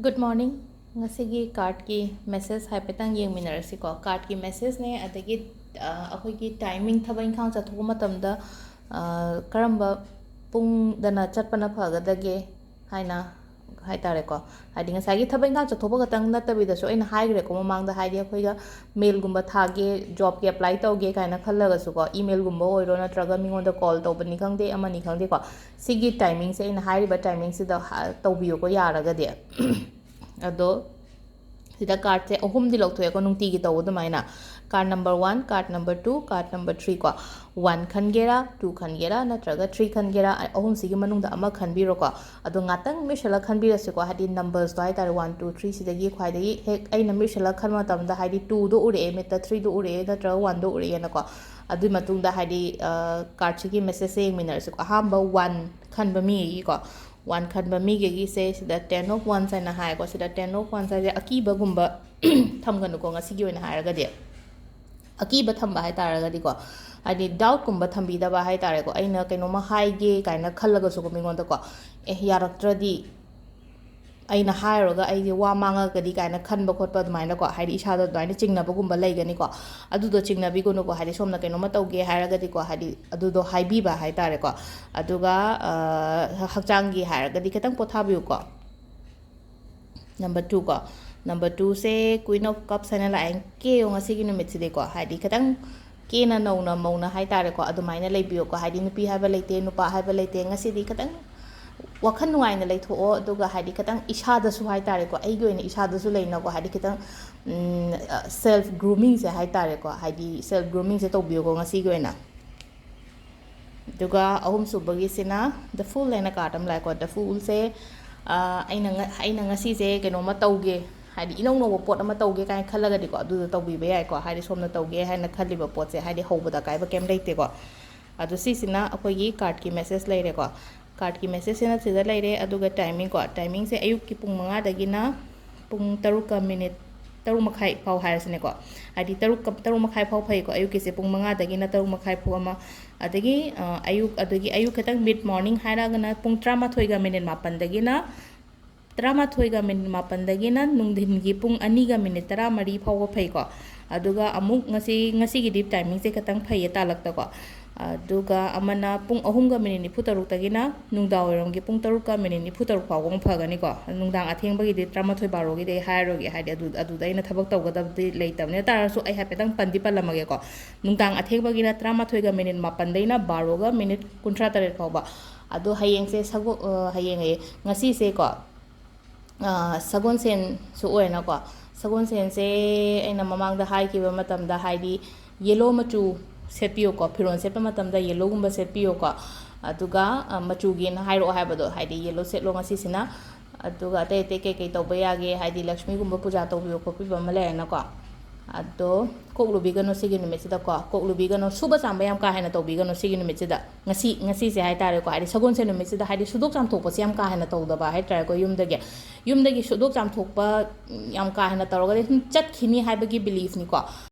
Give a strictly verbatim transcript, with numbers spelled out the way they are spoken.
Good morning. ꯉꯁꯤꯒꯤ ꯀꯥꯔꯠꯀꯤ message ꯍꯥꯏꯐꯦꯠꯇꯪ ꯌꯦꯡꯃꯤꯟꯅꯔꯁꯤꯀꯣ꯫ ꯀꯥꯔꯠꯀꯤ ꯃꯦꯁꯦꯖꯅꯦ, ꯑꯗꯒꯤ ꯑ, ꯑꯩꯈꯣꯏꯒꯤ ꯇꯥꯏꯃꯤꯡ, ꯊꯕꯛ ꯏꯪꯈꯥꯡ ꯆꯠꯊꯣꯛꯄ ꯃꯇꯝꯗ ꯑ, ꯀꯔꯝꯕ ꯄꯨꯡꯗꯅ ꯆꯠꯄꯅ ꯐꯒꯗꯒꯦ ꯍꯥꯏꯅ ꯍꯥꯏ ꯇꯥꯔꯦꯀꯣ꯫ ꯍꯥꯏꯗꯤ ꯉꯁꯥꯏꯒꯤ ꯊꯕꯛ ꯏꯪꯈꯥꯡ ꯆꯠꯊꯣꯛꯄ ꯈꯛꯇꯪ ꯅꯠꯇꯕꯤꯗꯁꯨ ꯑꯩꯅ ꯍꯥꯏꯈ꯭ꯔꯦꯀꯣ ꯃꯃꯥꯡꯗ, ꯍꯥꯏꯗꯤ ꯑꯩꯈꯣꯏꯒ ꯃꯦꯜꯒꯨꯝꯕ ꯊꯥꯒꯦ, ꯖꯣꯕꯀꯤ ꯑꯦꯄ꯭ꯂꯥꯏ ꯇꯧꯒꯦ ꯀꯥꯏꯅ ꯈꯜꯂꯒꯁꯨꯀꯣ, ꯏꯃꯦꯜꯒꯨꯝꯕ ꯑꯣꯏꯔꯣ ꯅꯠꯇ꯭ꯔꯒ ꯃꯤꯉꯣꯟꯗ ꯀꯣꯜ ꯇꯧꯕꯅꯤ ꯈꯪꯗꯦ, ꯑꯃꯅꯤ ꯈꯪꯗꯦꯀꯣ, ꯁꯤꯒꯤ ꯇꯥꯏꯃꯤꯡꯁꯦ, ꯑꯩꯅ ꯍꯥꯏꯔꯤꯕ ꯇꯥꯏꯃꯤꯡꯁꯤꯗ ꯍ-, ꯇꯧꯕꯤꯌꯨꯀꯣ ꯌꯥꯔꯒꯗꯤ꯫ ꯑꯗꯣ ꯁꯤꯗ ꯀꯥꯔꯠꯁꯦ ꯑꯍꯨꯝꯗꯤ ꯂꯧꯊꯣꯛꯑꯦꯀꯣ, ꯅꯨꯡꯇꯤꯒꯤ ꯇꯧꯕ ꯑꯗꯨꯃꯥꯏꯅ꯫ Card number one, card number two, card number three ꯀꯣ꯫ One ꯈꯟꯒꯦꯔꯥ, two ꯈꯟꯒꯦꯔꯥ, ꯅꯠꯇ꯭ꯔꯒ three ꯈꯟꯒꯦꯔꯥ, ꯑꯍꯨꯝꯁꯤꯒꯤ ꯃꯅꯨꯡꯗ ꯑꯃ ꯈꯟꯕꯤꯔꯣꯀꯣ꯫ ꯑꯗꯣ ꯉꯥꯛꯇꯪ ꯃꯤꯠꯁꯤꯜꯂ ꯈꯟꯕꯤꯔꯁꯤꯀꯣ, ꯍꯥꯏꯗꯤ ꯅꯝꯕꯔꯁꯇꯣ ꯍꯥꯏ ꯇꯥꯔꯦ, one, two, three ꯁꯤꯗꯒꯤ ꯈ꯭ꯋꯥꯏꯗꯒꯤ ꯍꯦꯛ ꯑꯩꯅ ꯃꯤꯠꯁꯤꯜꯂ ꯈꯟꯕ ꯃꯇꯝꯗ, ꯍꯥꯏꯗꯤ twoꯗꯣ ꯎꯔꯛꯑꯦ, ꯃꯤꯠꯇ threeꯗꯣ ꯎꯔꯛꯑꯦ ꯅꯠꯇ꯭ꯔꯒ oneꯗꯣ ꯎꯔꯛꯑꯦꯅꯀꯣ꯫ ꯑꯗꯨꯒꯤ ꯃꯇꯨꯡꯗ ꯍꯥꯏꯗꯤ, ꯑ, ꯀꯥꯔꯠꯁꯤꯒꯤ ꯃꯦꯁꯦꯖꯁꯦ ꯌꯦꯡꯃꯤꯟꯅꯔꯁꯤꯀꯣ꯫ ꯑꯍꯥꯟꯕ one ꯈꯟꯕ ꯃꯤꯒꯤꯀꯣ, one ꯈꯟꯕ ꯃꯤꯒꯤꯁꯦ ꯁꯤꯗ Ten of Wands ꯍꯥꯏꯅ ꯍꯥꯏꯀꯣ꯫ ꯁꯤꯗ Ten of Wands ꯍꯥꯏꯁꯦ ꯑꯀꯤꯕꯒꯨꯝꯕ ꯊꯝꯒꯅꯨꯀꯣ, ꯉꯁꯤꯒꯤ ꯑꯣꯏꯅ ꯍꯥꯏꯔꯒꯗꯤ꯫ ꯑꯀꯤꯕ ꯊꯝꯕ ꯍꯥꯏ ꯇꯥꯔꯒꯗꯤꯀꯣ, ꯍꯥꯏꯗꯤ doubtꯀꯨꯝꯕ ꯊꯝꯕꯤꯗꯕ ꯍꯥꯏ ꯇꯥꯔꯦꯀꯣ꯫ ꯑꯩꯅ ꯀꯩꯅꯣꯝꯃ ꯍꯥꯏꯒꯦ ꯀꯥꯏꯅ ꯈꯜꯂꯒꯁꯨꯀꯣ ꯃꯤꯉꯣꯟꯗꯀꯣ, "ꯑꯦ, ꯌꯥꯔꯛꯇ꯭ꯔꯗꯤ, ꯑꯩꯅ ꯍꯥꯏꯔꯨꯔꯒ ꯑꯩꯁꯦ ꯋꯥ ꯃꯥꯡꯉꯒꯗꯤ" ꯀꯥꯏꯅ ꯈꯟꯕ ꯈꯣꯠꯄ ꯑꯗꯨꯃꯥꯏꯅꯀꯣ, ꯍꯥꯏꯗꯤ ꯏꯁꯥꯗ ꯑꯗꯨꯃꯥꯏꯅ ꯆꯤꯡꯅꯕꯒꯨꯝꯕ ꯂꯩꯒꯅꯤꯀꯣ꯫ ꯑꯗꯨꯗꯣ ꯆꯤꯡꯅꯕꯤꯒꯅꯨꯀꯣ, ꯍꯥꯏꯗꯤ ꯁꯣꯝꯅ ꯀꯩꯅꯣꯝꯃ ꯇꯧꯒꯦ ꯍꯥꯏꯔꯒꯗꯤꯀꯣ, ꯍꯥꯏꯗꯤ ꯑꯗꯨꯗꯣ ꯍꯥꯏꯕꯤꯕ ꯍꯥꯏ ꯇꯥꯔꯦꯀꯣ꯫ ꯑꯗꯨꯒ, ꯑ, ꯍꯛꯆꯥꯡꯒꯤ ꯍꯥꯏꯔꯒꯗꯤ ꯈꯤꯇꯪ ꯄꯣꯊꯥꯕꯤꯌꯨꯀꯣ꯫ Number two ꯀꯣ, number twoꯁꯦ Queen of Cups ꯍꯥꯏꯅ ꯂꯥꯛꯑꯦ꯫ ꯀꯦꯌꯣ ꯉꯁꯤꯒꯤ ꯅꯨꯃꯤꯠꯁꯤꯗꯤꯀꯣ, ꯍꯥꯏꯗꯤ ꯈꯤꯇꯪ ꯀꯦꯅ ꯅꯧꯅ ꯃꯧꯅ ꯍꯥꯏ ꯇꯥꯔꯦꯀꯣ, ꯑꯗꯨꯃꯥꯏꯅ ꯂꯩꯕꯤꯌꯨꯀꯣ꯫ ꯍꯥꯏꯗꯤ ꯅꯨꯄꯤ ꯍꯥꯏꯕ ꯂꯩꯇꯦ, ꯅꯨꯄꯥ ꯍꯥꯏꯕ ꯂꯩꯇꯦ, ꯉꯁꯤꯗꯤ ꯈꯤꯇꯪ ꯋꯥꯈꯜ ꯅꯨꯡꯉꯥꯏꯅ ꯂꯩꯊꯣꯛꯑꯣ꯫ ꯑꯗꯨꯒ ꯍꯥꯏꯗꯤ ꯈꯤꯇꯪ ꯏꯁꯥꯗꯁꯨ ꯍꯥꯏ ꯇꯥꯔꯦꯀꯣ, ꯑꯩꯒꯤ ꯑꯣꯏꯅ ꯏꯁꯥꯗꯁꯨ ꯂꯩꯅꯀꯣ, ꯍꯥꯏꯗꯤ ꯈꯤꯇꯪ, ꯎꯝ, self groomingꯁꯦ ꯍꯥꯏ ꯇꯥꯔꯦꯀꯣ, ꯍꯥꯏꯗꯤ self groomingꯁꯦ ꯇꯧꯕꯤꯌꯨꯀꯣ ꯉꯁꯤꯒꯤ ꯑꯣꯏꯅ꯫ ꯑꯗꯨꯒ ꯑꯍꯨꯝꯁꯨꯕꯒꯤꯁꯤꯅ The Fool ꯍꯥꯏꯅ ꯀꯥꯔꯠ ꯑꯃ ꯂꯥꯛꯑꯦꯀꯣ꯫ The Foolꯁꯦ, ꯑ, ꯑꯩꯅ ꯉ-, ꯑꯩꯅ ꯉꯁꯤꯁꯦ ꯀꯩꯅꯣꯝꯃ ꯇꯧꯒꯦ, ꯍꯥꯏꯗꯤ ꯏꯅꯧ ꯅꯧꯕ ꯄꯣꯠ ꯑꯃ ꯇꯧꯒꯦ ꯀꯥꯏꯅ ꯈꯜꯂꯒꯗꯤꯀꯣ, ꯑꯗꯨꯗꯣ ꯇꯧꯕꯤꯕ ꯌꯥꯏꯀꯣ꯫ ꯍꯥꯏꯗꯤ ꯁꯣꯝꯅ ꯇꯧꯒꯦ ꯍꯥꯏꯅ ꯈꯜꯂꯤꯕ ꯄꯣꯠꯁꯦ, ꯍꯥꯏꯗꯤ ꯍꯧꯕꯗ ꯑꯀꯥꯏꯕ ꯀꯩꯝ ꯂꯩꯇꯦꯀꯣ꯫ ꯑꯗꯣ ꯁꯤꯁꯤꯅ ꯑꯩꯈꯣꯏꯒꯤ ꯀꯥꯔꯠꯀꯤ ꯃꯦꯁꯦꯖ ꯂꯩꯔꯦꯀꯣ꯫ ꯀꯥꯔꯠꯀꯤ ꯃꯦꯁꯦꯖꯁꯤꯅ ꯁꯤꯗ ꯂꯩꯔꯦ꯫ ꯑꯗꯨꯒ ꯇꯥꯏꯃꯤꯡꯀꯣ, ꯇꯥꯏꯃꯤꯡꯁꯦ ꯑꯌꯨꯛꯀꯤ ꯄꯨꯡ ꯃꯉꯥꯗꯒꯤꯅ ꯄꯨꯡ ꯇꯔꯨꯛꯀ ꯃꯤꯅꯤꯠ ꯇꯔꯨꯛ ꯃꯈꯥꯏ ꯐꯥꯎ ꯍꯥꯏꯔꯁꯤꯅꯦꯀꯣ꯫ ꯍꯥꯏꯗꯤ ꯇꯔꯨꯛ, ꯇꯔꯨꯛ ꯃꯈꯥꯏ ꯐꯥꯎ ꯐꯩꯀꯣ, ꯑꯌꯨꯛꯀꯤꯁꯦ ꯄꯨꯡ ꯃꯉꯥꯗꯒꯤꯅ ꯇꯔꯨꯛ ꯃꯈꯥꯏ ꯐꯥꯎ ꯑꯃ꯫ ꯑꯗꯒꯤ, ꯑ, ꯑꯌꯨꯛ, ꯑꯗꯒꯤ ꯑꯌꯨꯛ ꯈꯤꯇꯪ mid morning ꯍꯥꯏꯔꯒꯅ ꯄꯨꯡ ꯇꯔꯥꯃꯥꯊꯣꯏꯒ ꯃꯤꯅꯤꯠ ꯃꯥꯄꯟꯗꯒꯤꯅ ꯇꯔꯥꯃꯥꯊꯣꯏꯒ ꯃꯤꯅꯤꯠ ꯃꯥꯄꯟꯗꯒꯤꯅ ꯅꯨꯡꯊꯤꯟꯒꯤ ꯄꯨꯡ ꯑꯅꯤꯒ ꯃꯤꯅꯤꯠ ꯇꯔꯥꯃꯔꯤ ꯐꯥꯎꯕ ꯐꯩꯀꯣ꯫ ꯑꯗꯨꯒ ꯑꯃꯨꯛ ꯉꯁꯤ, ꯉꯁꯤꯒꯤꯗꯤ timingꯁꯦ ꯈꯤꯇꯪ ꯐꯩꯌꯦ ꯇꯥꯂꯛꯇꯀꯣ꯫ ꯑꯗꯨꯒ ꯑꯃꯅ ꯄꯨꯡ ꯑꯍꯨꯝꯒ ꯃꯤꯅꯤꯠ ꯅꯤꯐꯨ ꯇꯔꯨꯛꯇꯒꯤꯅ ꯅꯨꯡꯗꯥꯡ ꯋꯥꯏꯔꯝꯒꯤ ꯄꯨꯡ ꯇꯔꯨꯛꯀ ꯃꯤꯅꯤꯠ ꯅꯤꯐꯨ ꯇꯔꯨꯛ ꯐꯥꯎꯕ ꯑꯃꯨꯛ ꯐꯒꯅꯤꯀꯣ꯫ ꯅꯨꯡꯗꯥꯡ ꯑꯊꯦꯡꯕꯒꯤꯗꯤ ꯇꯔꯥꯃꯥꯊꯣꯏ ꯕꯥꯔꯣꯒꯤꯗꯤ ꯑꯩ ꯍꯥꯏꯔꯔꯣꯏꯒꯦ, ꯍꯥꯏꯗꯤ ꯑꯗꯨ, ꯑꯗꯨꯗ ꯑꯩꯅ ꯊꯕꯛ ꯇꯧꯒꯗꯕꯗꯤ ꯂꯩꯇꯕꯅꯦ꯫ ꯇꯥꯔꯁꯨ ꯑꯩ ꯍꯥꯏꯐꯦꯠꯇꯪ ꯄꯟꯗꯤ ꯄꯜꯂꯝꯃꯒꯦꯀꯣ꯫ ꯅꯨꯡꯗꯥꯡ ꯑꯊꯦꯡꯕꯒꯤꯅ ꯇꯔꯥꯃꯥꯊꯣꯏꯒ ꯃꯤꯅꯤꯠ ꯃꯥꯄꯟꯗꯩꯅ ꯕꯥꯔꯣꯒ ꯃꯤꯅꯤꯠ ꯀꯨꯟꯊ꯭ꯔꯥ ꯇꯔꯦꯠ ꯐꯥꯎꯕ꯫ ꯑꯗꯣ ꯍꯌꯦꯡꯁꯦ ꯁꯒꯣ-, ꯑ, ꯍꯌꯦꯡ ꯑꯌꯦ, ꯉꯁꯤꯁꯦꯀꯣ, ꯑ, ꯁꯒꯣꯜꯁꯦꯟꯁꯨ ꯑꯣꯏꯔꯦꯅꯀꯣ꯫ ꯁꯒꯣꯜꯁꯦꯟꯁꯦ ꯑꯩꯅ ꯃꯃꯥꯡꯗ ꯍꯥꯏꯈꯤꯕ ꯃꯇꯝꯗ, ꯍꯥꯏꯗꯤ yellow ꯃꯆꯨ ꯁꯦꯠꯄꯤꯌꯨꯀꯣ, ꯐꯤꯔꯣꯜ ꯁꯦꯠꯄ ꯃꯇꯝꯗ yellowꯒꯨꯝꯕ ꯁꯦꯠꯄꯤꯌꯨꯀꯣ꯫ ꯑꯗꯨꯒ, ꯑ, ꯃꯆꯨꯒꯤꯅ ꯍꯥꯏꯔꯛꯑꯣ ꯍꯥꯏꯕꯗꯣ, ꯍꯥꯏꯗꯤ yellow ꯁꯦꯠꯂꯣ ꯉꯁꯤꯁꯤꯅ꯫ ꯑꯗꯨꯒ ꯑꯇꯩ ꯑꯇꯩ ꯀꯩꯀꯩ ꯇꯧꯕ ꯌꯥꯒꯦ, ꯍꯥꯏꯗꯤ ꯂꯛꯁꯃꯤꯒꯨꯝꯕ ꯄꯨꯖꯥ ꯇꯧꯕꯤꯕ ꯈꯣꯠꯄꯤꯕ ꯑꯃ ꯂꯩꯔꯦꯅꯀꯣ꯫ ꯑꯗꯣ ꯀꯣꯛ ꯂꯨꯕꯤꯒꯅꯨ ꯁꯤꯒꯤ ꯅꯨꯃꯤꯠꯁꯤꯗꯀꯣ, ꯀꯣꯛ ꯂꯨꯕꯤꯒꯅꯨ, ꯁꯨꯕ ꯆꯥꯝꯕ ꯌꯥꯝ ꯀꯥ ꯍꯦꯟꯅ ꯇꯧꯕꯤꯒꯅꯨ ꯁꯤꯒꯤ ꯅꯨꯃꯤꯠꯁꯤꯗ, ꯉꯁꯤ, ꯉꯁꯤꯁꯦ ꯍꯥꯏꯇꯥꯔꯦꯀꯣ꯫ ꯍꯥꯏꯗꯤ ꯁꯒꯣꯜꯁꯦꯟ ꯅꯨꯃꯤꯠꯁꯤꯗ, ꯍꯥꯏꯗꯤ ꯁꯨꯗꯣꯛ ꯆꯥꯝꯊꯣꯛꯄꯁꯦ ꯌꯥꯝ ꯀꯥ ꯍꯦꯟꯅ ꯇꯧꯗꯕ ꯍꯥꯏꯇꯥꯔꯦꯀꯣ꯫ ꯌꯨꯝꯗꯒꯤ, ꯌꯨꯝꯗꯒꯤ ꯁꯨꯗꯣꯛ ꯆꯥꯝꯊꯣꯛꯄ ꯌꯥꯝ ꯀꯥ ꯍꯦꯟꯅ ꯇꯧꯔꯒꯗꯤ ꯁꯨꯝ ꯆꯠꯈꯤꯅꯤ ꯍꯥꯏꯕꯒꯤ beliefꯅꯤꯀꯣ꯫